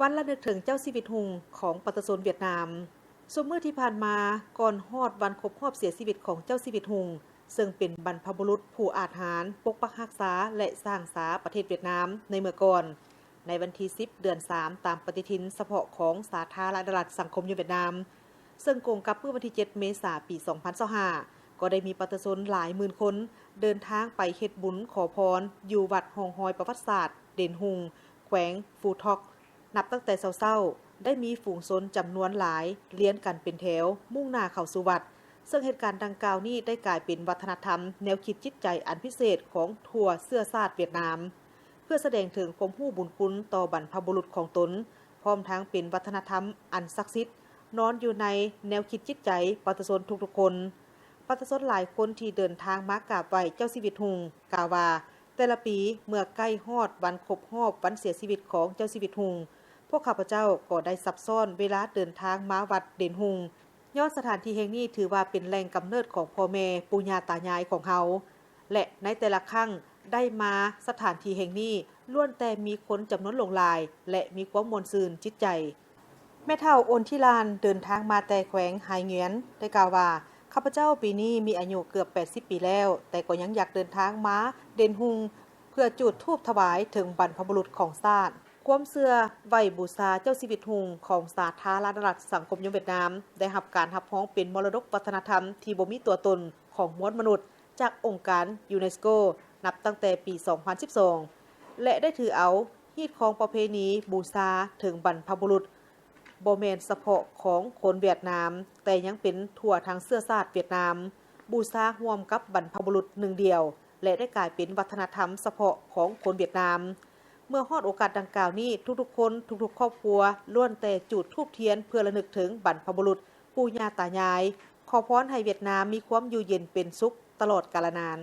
ວັນລະນຶກເຖິງເຈົ້າຊີວິດຮຸ່ງຂອງປະຊາຊົນຫວຽດນາມ. ຊຸມມື້ທີ່ຜ່ານມາ, ກ່ອນຮອດວັນຄົບຮອບເສຍຊີວິດຂອງເຈົ້າຊີວິດຮຸ່ງ, ເຊິ່ງເປັນບັນພະບຸລຸດຜູ້ອາດຫານປົກປັກຮັກສາ ແລະ ສ້າງສາປະເທດຫວຽດນາມໃນເມື່ອກ່ອນ, ໃນວັນທີສິບ ເດືອນສາມ ຕາມປະຕິທິນສະເພາະຂອງສາທາລະນະລັດສັງຄົມນິຍົມຫວຽດນາມ, ເຊິ່ງກົງກັບມື້ວັນທີເຈັດ ເມສາ ປີສອງພັນຊາວຫ້າ ກໍໄດ້ມີປະຊາຊົນຫຼາຍໝື່ນຄົນເດີນທາງໄປເຮັດບຸນຂໍພອນຢູ່ວັດຮ່ອງຮອຍປະຫວັດສາດເດນຮຸ່ງ ແຂວງຟູທອກ. ນັບຕັ້ງແຕ່ເຊົ້າໆ ໄດ້ມີຝູງຊົນຈຳນວນຫຼາຍລຽນກັນເປັນແຖວມຸ່ງໜ້າເຂົ້າສູ່ວັດ, ເຊິ່ງເຫດການດັ່ງກ່າວນີ້ໄດ້ກາຍເປັນວັດທະນະທຳ, ແນວຄິດ, ຈິດໃຈອັນພິເສດຂອງທົ່ວເຊື້ອຊາດຫວຽດນາມ, ເພື່ອສະແດງເຖິງຄວາມຮູ້ບຸນຄຸນຕໍ່ບັນພະບຸລຸດຂອງຕົນ, ພ້ອມທັງເປັນວັດທະນະທຳອັນສັກສິດນອນຢູ່ໃນແນວຄິດຈິດໃຈປະຊາຊົນທຸກໆຄົນ. ປະຊາຊົນຫຼາຍຄົນທີ່ເດີນທາງມາກາບໄຫວ້ເຈົ້າຊີວິດຮຸ່ງ ກ່າວວ່າ ແຕ່ລະປີເມື່ອໃກ້ຮອດວັນຄົບຮອບວັນເສຍຊີວິດຂອງເຈົ້າຊີວິດຮຸ່ງ, ພວກຂ້າພະເຈົ້າກໍໄດ້ຊັບຊ້ອນເວລາເດີນທາງມາວັດເດນຮຸ່ງ, ຍ້ອນສະຖານທີ່ແຫ່ງນີ້ຖືວ່າເປັນແຫຼ່ງກຳເນີດຂອງພໍ່ແມ່ປູ່ຍ່າຕາຍາຍຂອງເຮົາ ແລະ ໃນແຕ່ລະຄັ້ງໄດ້ມາສະຖານທີ່ແຫ່ງນີ້ ລ້ວນແຕ່ມີຄົນຈຳນວນຫຼວງຫຼາຍ ແລະ ມີຄວາມມ່ວນຊື່ນຈິດໃຈ. ແມ່ເຖົ້າ ໂອນທິລານ ເດີນທາງມາແຕ່ແຂວງໄຫງຽນ ໄດ້ກ່າວວ່າ, ຂ້າພະເຈົ້າປີນີ້ມີອາຍຸເກືອບແປດສິບປີແລ້ວ, ແຕ່ກໍຍັງຢາກເດີນທາງມາເດນຮຸ່ງ ເພື່ອຈູດທູບຖວາຍເຖິງບັນພະບຸລຸດຂອງຊາດ. ຄວາມເຊື່ອໄຫວ້ບູຊາເຈົ້າຊີວິດຮຸ່ງຂອງສາທາລະນະລັດສັງຄົມນິຍົມຫວຽດນາມ ໄດ້ຮັບການຮັບຮອງເປັນມໍລະດົກວັດທະນະທຳທີ່ບໍ່ມີຕົວຕົນຂອງມວນມະນຸດ ຈາກອົງການຢູເນສໂກ ນັບຕັ້ງແຕ່ປີສອງພັນສິບສອງ ແລະ ໄດ້ຖືເອົາຮີດຄອງປະເພນີບູຊາເຖິງບັນພະບຸລຸດ ບໍ່ແມ່ນສະເພາະຂອງຄົນຫວຽດນາມ, ແຕ່ຍັງເປັນທົ່ວທັງເຊື້ອຊາດຫວຽດນາມ, ບູຊາຮ່ວມກັບບັນພະບຸລຸດໜຶ່ງດຽວ ແລະ ໄດ້ກາຍເປັນວັດທະນະທຳສະເພາະຂອງຄົນຫວຽດນາມ. ເມື່ອຮອດໂອກາດດັ່ງກ່າວນີ້, ທຸກໆຄົນ, ທຸກໆຄອບຄົວ ລ້ວນແຕ່ຈູດທູບທຽນເພື່ອລະນຶກເຖິງບັນພະບຸລຸດ, ປູ່ຍ່າຕາຍາຍ, ຂໍພອນໃຫ້ຫວຽດນາມມີຄວາມຢູ່ເຢັນເປັນສຸກຕະຫຼອດກາລະນານ.